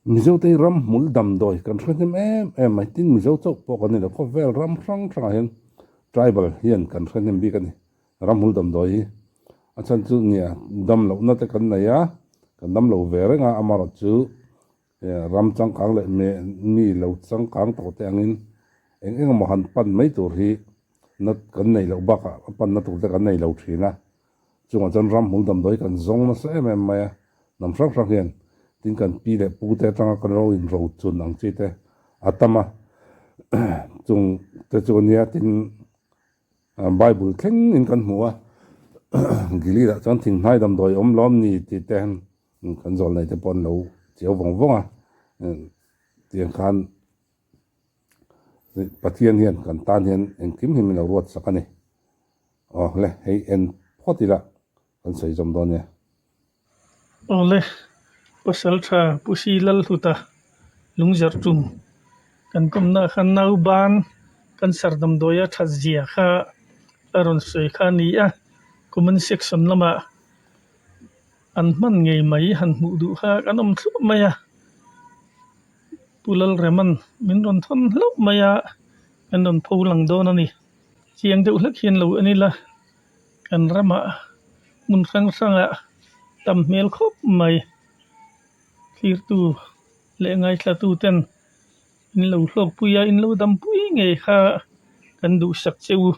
Mizote hi ramhmul damdawi kan hre hnem em em mai. Tin, Mizo chauh pawh kan ni lo, khawvel ram hrang hrangah hian tribal hian kan hre hnem bik a ni. Ramhmul damdawi hi a chhan chu nia dam lohna te kan nei a, kan dam lo ve reng a, amaherawh chu ram changkang leh mi lo changkang tawh te angin eng eng emaw han pan mai tur hi na kan nei loh bakah a panna tur te kan nei lo thin a. Chungah chuan ramhmul damdawi kan zawng nasa em em mai a, hnam hrang hrang hian tin kan pi leh pu te atanga kan ro in ro chun ang chi te a tam a, chung te chu ania tin Bible thleng in kan hmu a, Gilead ah chuan thinghnai damdawi awm lawm ni tih te kan zawl nei te pawh an lo chiau vawng vawng a, tiang khan Pathian hian kan tan hian engkim hi min lo ruat sak a ni. Aw le, hei en phawt ila kan sawi zawm dawn nia. Aw le, Pasaltha Pu Si Lalhluta lungzarh tum kan kawmna khan nauban cancer damdawia that zia kha a rawn sawi kha a ni a, comment section lamah an hman ngei mai han hmuh duh kha kan awm thluah mai a. Pu Lalreman min rawn thawn hlauh mai a, kan rawn pho lang dawn a ni. Chiang deuh hlek hian lo en ila, kan ramah hmun hrang hrangah tam hmel khawp mai. Thlirtu leh ngaithlatu ten in lo hlawkpui a, in lo dampui ngei kha kan duhsak che u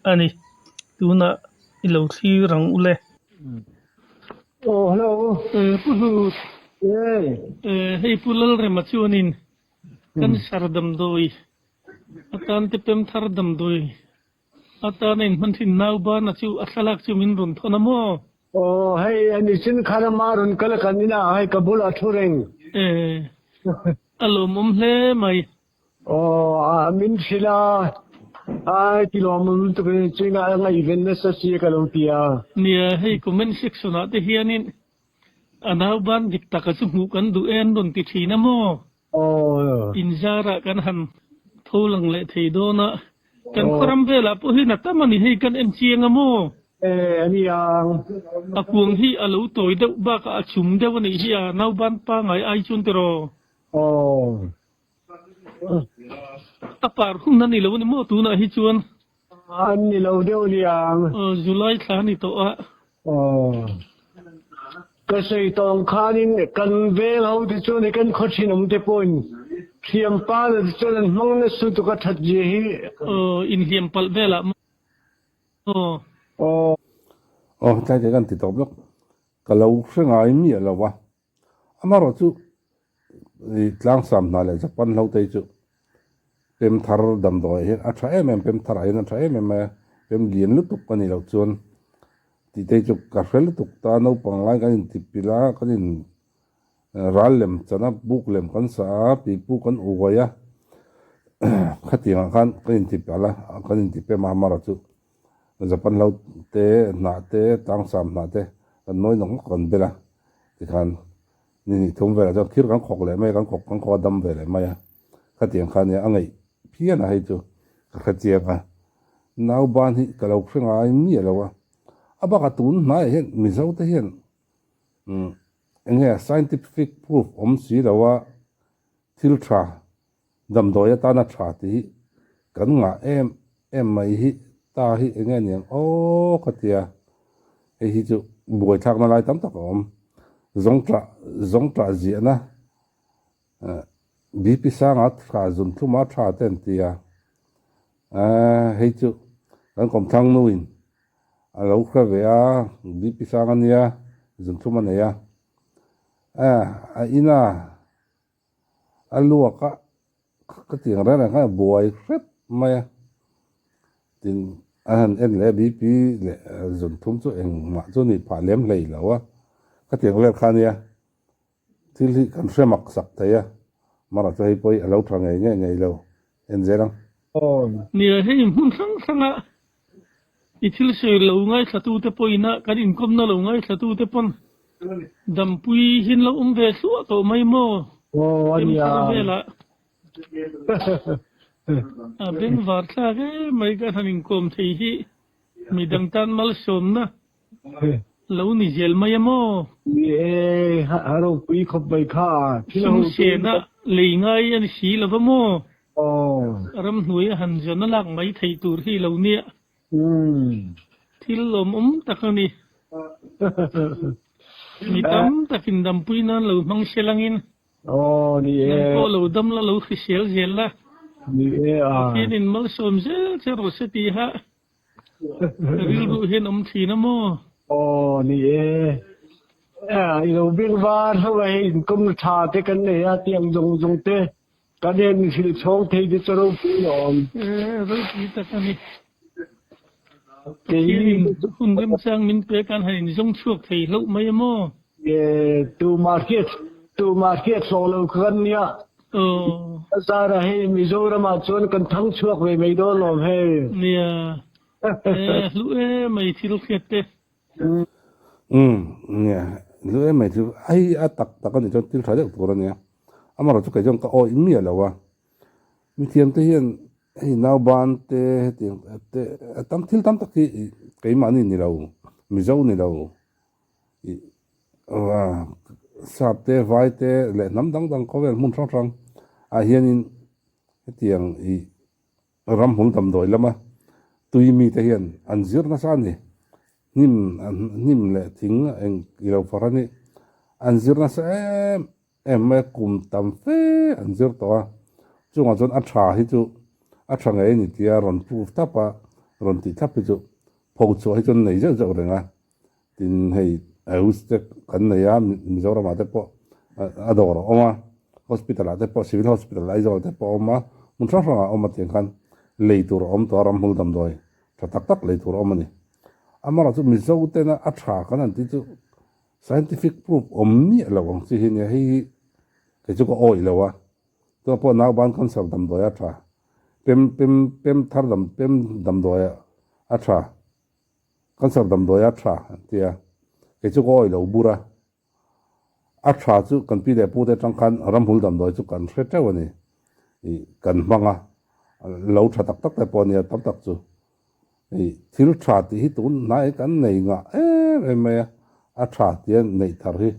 a ni. Tunah i lo thlir ang u le. Aw hello. Pu Hlut. Hei Pu Lalrema chuanin cancer damdawi atan te pem thar damdawi atana inhman thin Naubana chu a thlalak chu min rawn thawn a maw? Aw hei ani chin khan ama rawn kal a kan inah hei ka bulah thu reng. A lawmawm hle mai. Aw a min hrilh a, ai ti lawmawm lutuk in china a ngaihven nasa si ka lo ti a. Nia hei comment section ah te hianin a nauban dik taka chu hmuh kan duh e an rawn ti thin a maw? Aw. Inzarah kan han tho lang leh thei dawn a, kan khawram velah pawh hian a tam a ni hei kan en chiang a maw? E a ni ang. A kuang hi a lo tawi deuh bakah a chum deuh a nih hi a nauban pangai ai chuan tiraw? Aw. A par hun a ni lo a ni maw tunah hi chuan? An ni lo deuh niang. Aw July thla a ni tawh a. Aw. Ka sawi tawng khanin kan veng ho te chuan kan khaw thinawm te pawhin hliam pa la te chuan an hmang nasa lutuk a that zia hi. Aw inhliam palh velah maw. Aw. Aw tlai te kan ti tawp lawk. Ka lo hre ngai miah lo a. Amaherawh chu tlangsam hna leh Japan hlo te hi chu pem thar damdawi ah hian a tha em em, pem thar ah hian a tha em em mai a, pem lian lutuk a nih loh chuan tih te hi chu ka hre lutuk ta, naupang lai kan inti pilh a, kan in ral lem chan a, buk lem kan sa a, pipu kan uai a, khatiang ah khan kan inti palh a, kan inti pem a amaherawh chu Japan hlo te hnah te tlangsam hnah te kan nawi nawk nawk kan bel a. Tikhan ni hnih thum velah chuan thir kan khawk leh mai a, kan khawk kan khawk a dam ve leh mai a. Khatiang kha nia a ngeih phian a hei chu ka hre chiang a. Nauban hi ka lo hre ngai miah lo a. A bakah tun hnaiah hian Mizo te hian umm eng nge scientific proof awm si lo a thil tha damdawi atana tha tih hi kan ngah em em mai hi ta hi eng nge niang aw ka tia hei hi chu buaithlakna lai tam tak a awm zawngṭah zawngṭah ziahna BP sanga tha zuntluma tha te an ti a hei chu kan kawmthlang nuin a lo hre ve a BP sang a nia zuntlum a nei a a ina. A luak a, ka ti ang reng reng khan a buai hrep mai a, tin a han en leh a BP leh zun thum chu engmah chu ni phah lem hlei lo a, ka ti ang vel kha ania thil hi kan hre mak sak thei a, mara chu hei pawh hi a lo tha ngei ngei ngei lo en zel ang. Nia hei hmun hrang hranga i thil sawi lo ngaithlatute pawhin a kan inkawmna lo ngaithlatute pawn Dampui hin lo awm ve thluah tawh mai maw? Aw a nia. Thar velah a bengvar thlak em mai ka han inkawm thei hi midang tan malsawmna Lo ni zel mai a maw? Ni e, a ropui khawp mai kha. Sum sena lei ngai a ni si lo va maw? Aw. Ramhnuai a han zawn a lak mai thei tur hi lo nia. Thil lawmawm tak a ni. Mi tam takin dampui nan lo hmang se langin. Aw ni e. Nang pawh lo dam la lo hrisel zel la. Ni e a. Pathian in malsawm zel che rawh se tiha rilru hian awm thin a maw? Aw ni e. I lo beng var hlauh a hei inkawm na tha te kan nei a tiang zawng zawng te kan en hrilh chhawng thei te chu ropui a awm. E ropui tak a ni. Pathianin hun remchang min pek an han inzawng chhuak thei hlauh mai a maw? E tumah hriat tumah hriat hlawh lo kha kan nia. Aw. A zara hei Mizoram ah chuan kan thang chhuak ve mai dawn lawm hei. Nia. E hlu em mai thil hriat te. Umm nia hlu em mai thil hei a tak tak a nih chuan thil tha deuh tur a nia. Amaherawhchu kei chuan ka awih miah lo a. Mithiam te hian hei nauban te hetiang te a tam thil tam tak hi keimahni ni lo Mizo ni lo ih sap te vai te leh hnam dang dang khawvel hmun hrang hrang ah hianin hetiang ih ramhmul damdawi lama tui mite hian an zir nasa a ni. Hnim hnim leh thing eng ilo far a ni an zir nasa em em mai a, kum tam fe an zir tawh a, chungah chuan a tha hi chu a tha ngei a ni tia rawn prove thlap a, rawn tih thlap hi chu pho chhuah hi chuan nei zeuh zeuh reng a, tin hei Ayush te kan nei a Mizoram ah te pawh a dawr a awm a, hospital ah te pawh civil hospital Aizawl te pawh a awm a, hmun hrang hrang ah a awm a tiang khan lei tur a awm tawh a ramhmul damdawi tha tak tak lei tur a awm a ni. Amaherawhchu Mizo tena a tha kan han tih chu Scientific proof awm miah lo ang chi hi nia, hei hi kei chu ka awih lo a, tunah pawh nauban cancer damdawi a tha, pem pem pem thar dam pem damdawi a tha, cancer damdawi a tha an ti a, kei chu ka awih lo bur a, a tha chu kan pi leh pu te atang khan ramhmul damdawi chu kan hre teuh a ni, ih kan hmang a, lo tha tak tak te pawh a nia tam tak chu. Hei thil tha tih hi tun hnai kan nei ngah em em mai a, a tha tia neih thar hi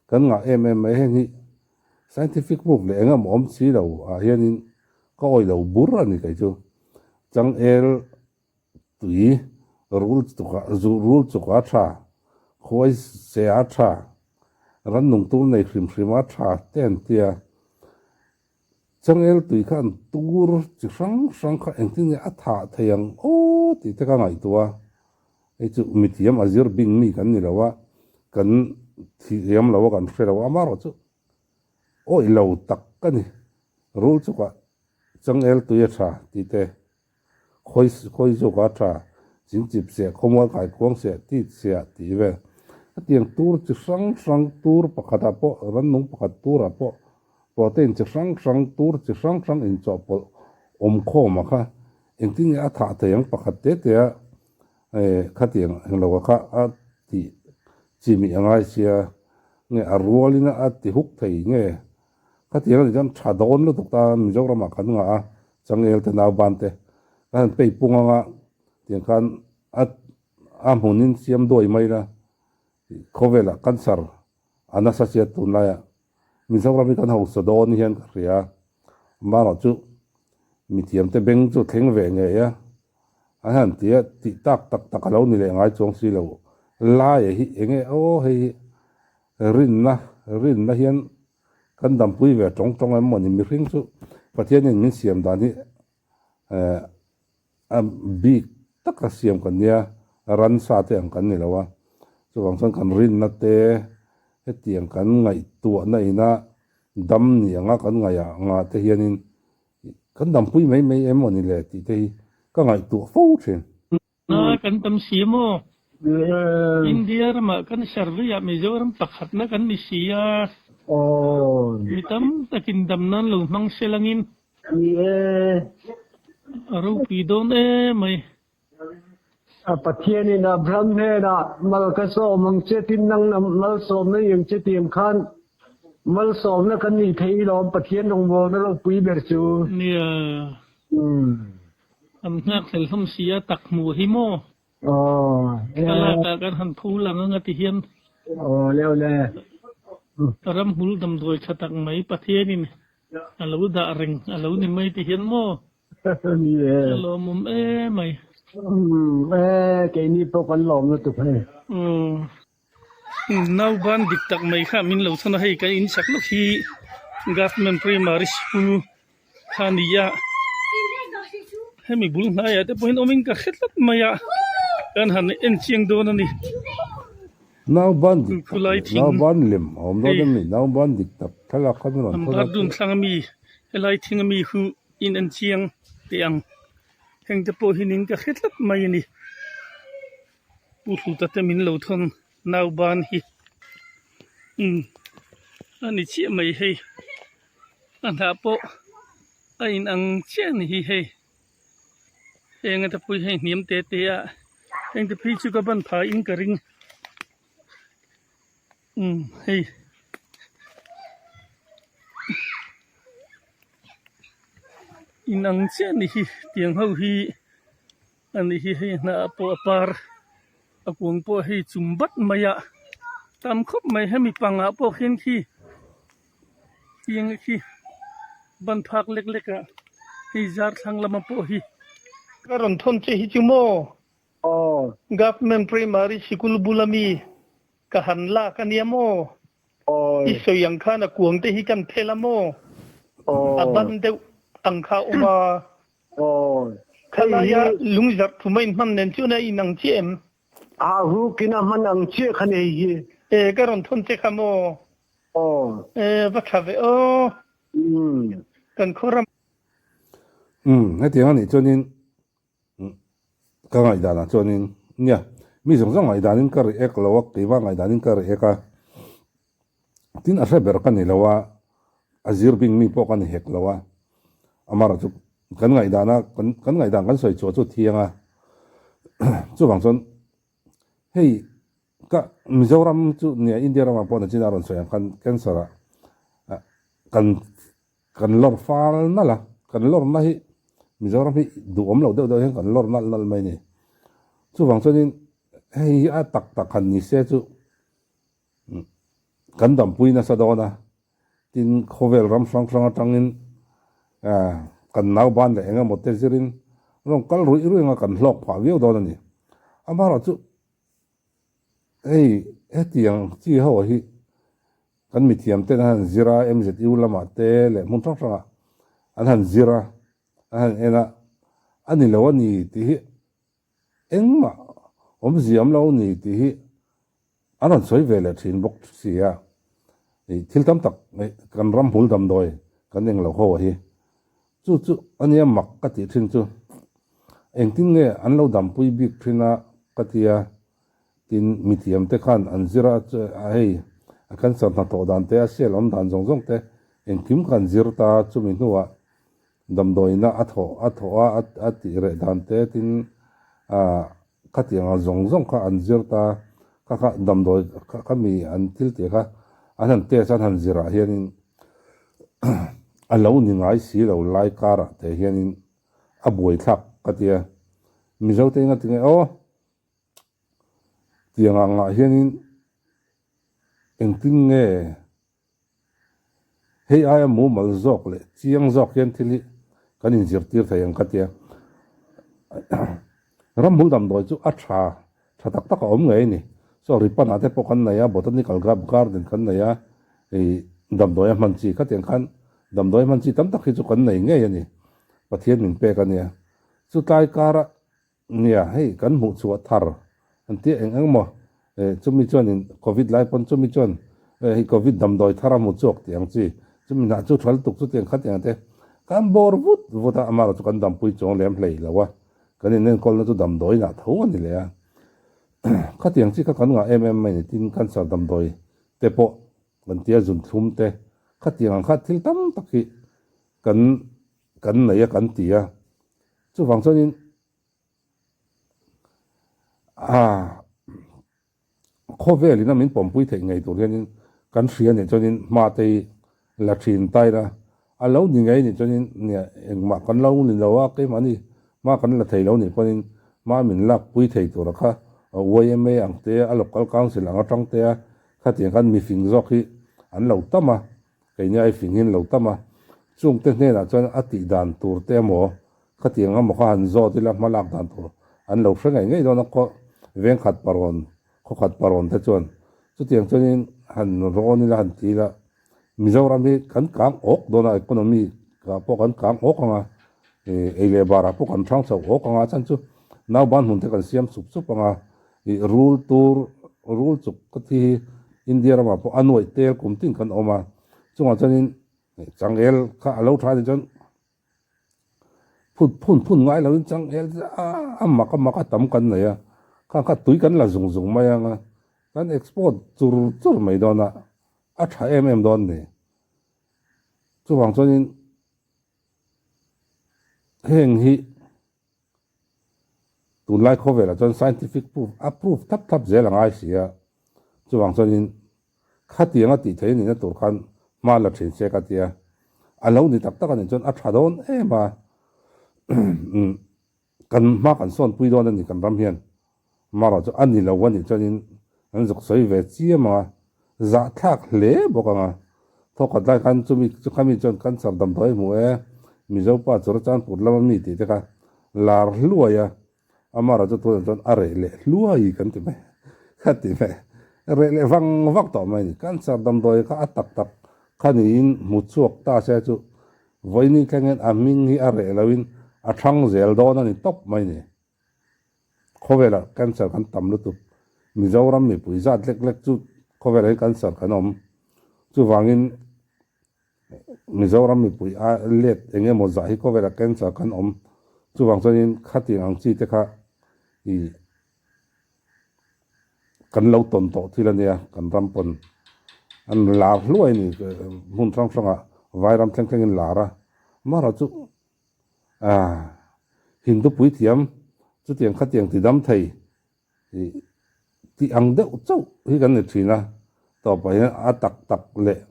kan ngah em em mai. Heng hi scientific proof leh eng emaw awm si lo ah hianin ka awih lo bur a ni kei chu. Changel tui rul chukah rul chukah a tha, khuai se a tha, rannung tur nei hrim hrim a tha te an tia. Changel tui khan tur chi hrang hrang kha engtin nge a thah thei ang aw tih te ka ngaihtuah a, hei chu mithiam a zir bing mi kan ni lo a, kan thiam lo a kan hre lo a, amaherawh chu awih lo tak ka ni, rul chukah changel tui a tha tih te Khawi khawi zawk a tha, chingchip seh, khawmual kaikuang seh, tit seh tih vel. Hetiang tur chi hrang hrang tur pakhatah pawh, rannung pakhat turah pawh protein chi hrang hrang tur chi hrang hrang inchawhpawlh awm khawm a kha engtin nge a thah thei ang pakhat te te a khatiang englo a kha a tih chimih a ngai sia nge a rualin a ti huk thei nge Khatiang a nih chuan tha dawn lutuk ta Mizoram ah kan ngah a, changel te nauban te kan han pei pung anga tiang khan a a hmunin siam duai mai la khawvelah cancer a nasa chiat tunlaiah Mizoram hi kan hausa dawn hian ka hria a, amaherawhchu mithiam te beng chu thleng ve ngei a, an han ti a tih tak tak tak a lo ni leh ngai chuang si lo laia hi enge aw hei hi Rinna, Rinna hian kan dampui ve tawng tawng em mawni mihring chu Pathianin min siam dan hi eh a bik taka siam kan nia, ransa te ang kan ni lo a, chuvang chuan kan rinna te hetiang kan ngaihtuahna ina dam ni anga kan ngaihah ngah te hianin kan dampui mai mai em mawni le tih te hi ka ngaihtuah fo thin. Na kan tam si maw? India ramah kan survey ah Mizoram pakhatna kan ni si a. Mi tam takin dam nan lo hmang se langin. A ropui dawn em mai. Pathianin Abraham hnenah mal ka sawm ang che tin nang malsawmna i ang che tiang khan malsawmna kan nih theih lawm Pathian rawngbawlna ropui ber chu. Nia. An nghak hlel hlawm si a, tak hmuh hi maw? Thlalak ah kan han pho lang anga ti hian ramhmul damdawi tha tak mai Pathian in a lo dah reng a lo ni mai ti hian maw a lawmawm em mai. Keini pawh kan lawm lutuk hei. Nauban dik tak mai kha min lo chhan a, hei kan insak lawk hi Government Primary School kha a ni a, hemi bul hnaiah te pawhin awmin ka hre tlat mai a, kan han en chiang dawn a ni. Nauban dik tak leh nauban lem a awm dawn em ni? Nauban dik tak thlalak kha min rawn thawn a. Bathroom thlang ami helai thing ami khu in en chiang teh ang, heng te pawh hi nin ka hre tlat mai a ni. Pu Hluta te min lo thawn nau ban hi umm a ni chiah mai hei a hnah pawh a in ang chiah a ni hi hei heng ata pawh hi hei hniam te te a heng te phei chu ka ban phah in ka ring umm hei. In ang chiah a ni hi tiang ho hi. A ni hi hei hnah pawh a par a kung pawh hei chum bat mai a tam khawp mai hemi pangah pawh khian khi tiang khi ban phak lek lek ah hei zar thlang lama pawh hi ka rawn thawn che hi chu maw government primary sikul bula mi ka han lak a nia maw i sawi ang khan a kuang te hi kan phel a maw a ban deuh ang kha a awm a. Aw. Khalaia lungzarh thu mai hman nen chuan a in ang chiah em? A rukin a hman ang chiah kha nei hi. E, ka rawn thawn che kha maw? Aw. E, va tha ve aw. Umm. Kan khaw ram. Umm, hetiang a nih chuanin ka ngaihdanah chuanin nia, mi zawng zawng ngaihdanin ka react lo a, keimah ngaihdanin ka react a, Tin a hre ber ka ni lo a, a zir bing mi pawh ka ni hek lo a, amaherawhchu chu kan ngaihdana kan ngaihdan kan sawi chhuah chu thiang a, chuvang chuan hei ka Mizoram chu nia India ramah pawh nachin a rawn sawi ang khan cancer ah kan kan lawr fal nalh a, kan lawrna hi Mizoram hi duhawm lo deuh deuh hian kan lawr nalh nalh mai a ni. Chuvang chuanin hei hi a tak tak han ni se chu Kan dampui nasa dawn a, tin khawvel ram hrang hrang atangin kan nauban leh eng emaw te zirin rawn kal ruih ruih anga kan hlawk phah viau dawn a ni. Amaherawhchu hei hetiang chi ho hi kan mithiam ten an han zir a, MZU lamah te leh hmun hrang hrangah an han zir a, an han en a, a ni lo a ni tih hi Engmah awmzia awm lo ni tih hi an rawn sawi ve leh thin bawk si a, ih thil tam tak kan ram hmul damdawi kan eng lo ho a hi chu chu a nia mak ka tih thin chu engtin nge an lo dampui bik thin a ka ti a, tin mithiam te khan an zir a hei a cancer hnathawh dan te a cell awm dan zawng zawng te engkim kha an zir ta chumi hnuah Damdawiina a thawh a thawh a a tih reh dan te tin ah khatiang ang zawng zawng kha an zir ta kha kha damdawi kha mi an thil tih kha an han test a an han zir ah hianin a lo ni ngai si lo lai karah te hianin a buai thlak ka tia Mizo te enga tinge aw tiang ang ah hianin engtin nge Hei aia mumal zawk leh chiang zawk hian thil hi kan inzirtir thei ang ka tia. Ramhmul damdawi chu a tha, tha tak tak a awm ngei a ni. Saw Ripana te pawh kan nei a, Botanical Garden kan nei a, ih damdawi a hman chi khatiang khan damdawi a hman chi tam tak hi chu kan nei ngei a ni. Pathian min pek a nia. Chutlai kara Nia, hei kan hmuh chhuah thar an tia eng eng maw? Eh, chumi chuanin Covid lai pawn chumi chuan eh hei Covid damdawi thar a hmu chhuak tih ang chi, chumi hnah chu thal tuk chutiang khatiang te kan bawr vut vut a, amaherawh chu kan dampui chuang lem hlei lo a, kan inenkawlna chu damdawi inah tho a ni leh a. Khatiang chi kha kan ngah em em mai ni, tin cancer damdawi te pawh kan tia zunthlum te khatiang ang kha thil tam tak hi kan kan nei a kan ti a. Chuvang chuanin ah khawvelin a min pawmpui theih ngei tur hianin kan hria nih chuanin hma te hi la thin ta ila a lo ni ngei nih chuanin nia engmah kan lo ni lo a keimahni hma kan la thei lo nih pawhin. Hma min lak pui thei tura kha yma ang te a local council ang atang te a khatiang khan mifing zawk hi an lo tam a, keini ai fing hi an lo tam a, chungte hnenah chuan a tih dan tur te emaw khatiang emaw kha han zawt ila hma lak dan tur an lo hre ngei ngei dawn a khaw vengkhat parawn khawkhat parawn te chuan chutiang chuanin han rawn ila han ti ila Mizoram hi kan kang awk dawn a, economy ah pawh kan kang awk ang a, ih ei leh barah pawh kan hrang chho awk ang a, a chhan chu nauban hmun te kan siam sup sup ang a, ih rul tur rul chuk ka thi hi India ramah pawh a nuaih tel kum tin kan awm a, chungah chuanin changel kha a lo tha anih chuan Phut phun phun ngai loin changel chu a mak a mak a tam kan nei a, khang kha tui kan la zung zung mai ang a, kan export chur chur mai dawn a, a tha em em dawn ni. Chuvang chuanin heng hi tunlai khawvelah chuan scientific proof a proof thap thap zel a ngai si a, chuvang chuanin Khatiang a tih theih a nihna tur khan hma la thin se ka tia, a lo ni tak tak a nih chuan a tha dawn em a, kan hma kan sawn pui dawn a ni kan ram hian, marawh chu a ni lo a nih chuanin an zuk sawi ve chiam ang a, zahthlak hle bawk ang a, thawkhat lai khan chumi chu khami chuan cancer damdawi a hmu e, Mizo pa chu Rachanpur lama mi tih te kha lar hluai a, Amara chu tunah chuan a reh leh hluai kan ti mai, ka ti mai. Reh leh vang vak tawh mai a ni. Cancer damdawi kha a tak tak kha niin hmu chhuak ta se chu vawiin thlengin a hming hi a reh loin a thang zel dawn a ni tawp mai a ni. Khawvelah cancer kan tam lutuk. Mizoram mipui zat lek lek chu khawvelah hian cancer kan awm. Chuvangin Mizoram mipui a let eng emaw zah hi khawvelah cancer kan awm chuvang chuanin khatiang ang chi te kha ih kan lo tawn tawh thil a nia kan ram pawn an lar hluai a ni hmun hrang hrangah vairam thleng thlengin lar a amaherawhchu chu ah Hindu puithiam chutiang khatiang ti dam thei Ih tih ang deuh chauh hi kan ni thin a, tawpah hian a tak tak leh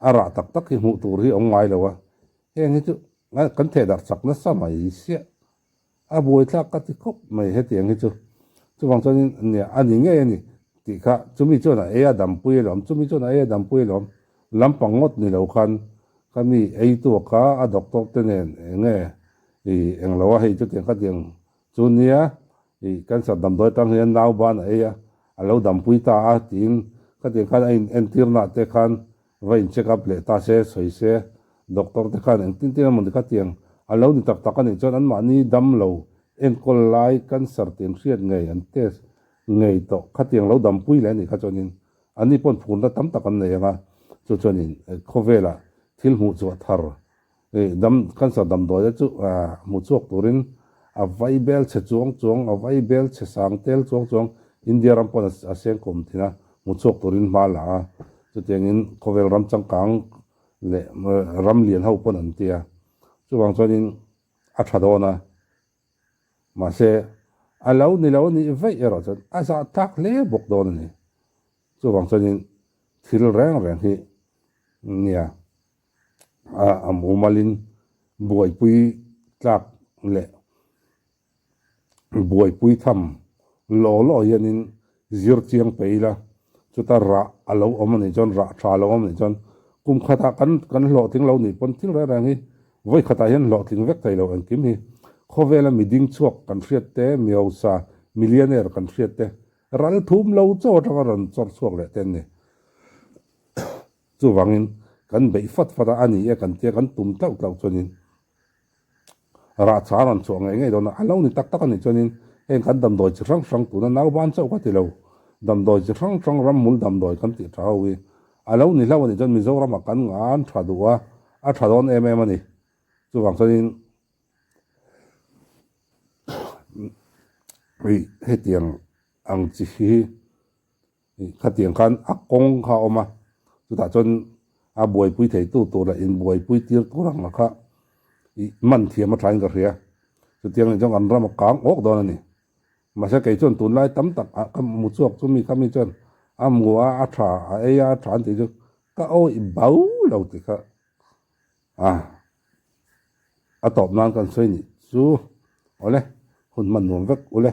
a rah tak tak hi hmuh tur hi a awm ngai lo a, heng hi chu kan theh darh chak nasa mai siah a buaithlak ka ti khawp mai hetiang hi chu. Chuvang chuanin nia a ni ngei a ni tih kha chumi chuan a ei a dampui alawm, chumi chuan a ei a dampui alawm lampang ngawt ni lo khan ka mi ei tu kha a doctor te nen eng nge ih englo a hei chutiang khatiang Chu nia, ih cancer damdawi atang hian nau ban a ei a, a lo dampui ta a tiin khatiang khan a in entirna te khan va in check up leh ta se, sawi se, doctor te khan engtin tin emaw ni khatiang a lo ni tak tak a nih chuan anmahni dam lo enkawl lai cancer tih an hriat ngei an test ngei tawh khatiang lo dampui leh a nih kha chuanin anni pawn phurna tam tak an nei ang a, chu chuanin khawvelah thil hmuh chhuah thar Hei dam cancer damdawi chu hmu chhuak turin a vai bel chhe chuang chuang, a vai bel chhe sang tel chuang chuang India ram pawn a seng kawm thin a, hmu chhuak turin hma la a. Chutiangin khawvel ram changkang leh ram lian ho pawn an ti a. Chuvang chuanin a tha dawn a. Mahse a lo ni lo nih vaih erawh chuan a zah tlak hle bawk dawn a ni. Chuvang chuanin thil reng reng hi nia. A mumalin buaipui tlak leh buaipui tham law law hianin zir chiang pe ila, chuta rah a lo awm a nih chuan rah tha a lo awm a nih chuan kum khatah kan kan hlawhtling lo nih pawn thil reng reng hi vawi khatah hian hlawhtling vek thei lo engkim hi khawvela mi ding chhuak kan hriat te, mi hausa millionaire kan hriat te ral thum lo chaw atanga rawn chawr chhuak leh te an ni. Chuvangin kan beih fat fat a, a ni e kan tia kan tum tlauh tlauh chuanin rah chha a rawn chhuah ngei ngei dawn a, a lo ni tak tak a nih chuanin heng kan damdawi chi hrang hrang tuna nauban chauh ka ti lo, damdawi chi hrang hrang ramhmul damdawi kan tih tha ho hi a lo ni hlauh a nih chuan Mizoramah kan ngan tha duh a, a tha dawn em em a ni. Chuvang chuanin hetiang ang chi hi. Khatiang khan a kawng kha a awm a, chutah chuan a buaipui theitu tur leh inbuaipui tir tur ang kha ih man thiam a thain ka hria. Chutiang nih chuan kan ram a kang awk dawn a ni. Mahse kei chuan tunlai tam tak ah ka mu chhuak chu mi kha mi chuan a mu a, a tha a ei a, a tha an tih chu ka awih bau lo tih kha a a tawp nan kan sawi nih chu awle. Hun hman nuam vek ule.